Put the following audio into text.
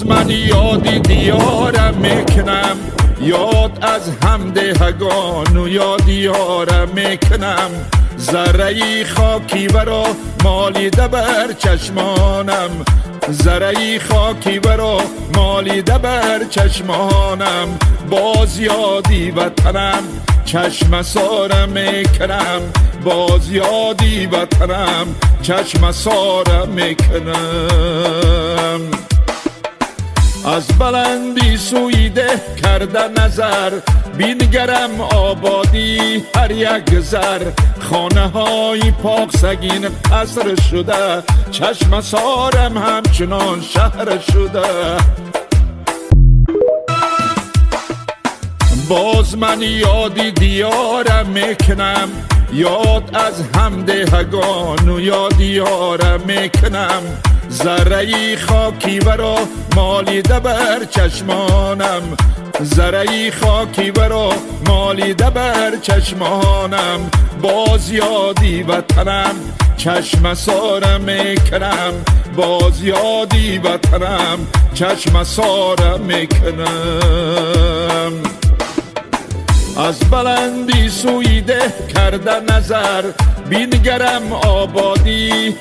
Боз ман ёди диёрам мекунам, ёд аз ҳамдеҳагону ёди ёрам мекунам. Зарраи хоки варо молида бар чашмонам, зарраи хоки варо молида бар чашмонам. Боз ёди ватанам чашмасора мекунам, боз ёди ватанам чашмасора мекунам. Аз баландӣ сӯи деҳ карда назар, бингарам ободӣ ҳар як зар. Хонаҳои пок сагин қаср шуда, чашмасорам ҳамчунон шаҳр шуда. Боз ман ёди диёрам мекунам, ёд аз ҳамдеҳагону ёди ёрам мекунам. Зарраи хоки варо молида бар чашмонам, зарраи хоки варо молида бар чашмонам. Боз ёди ватанам чашмасора мекунам, боз ёди ватанам чашмасора мекунам. Аз баландӣ сӯи деҳ карда назар, бингарам ободӣ.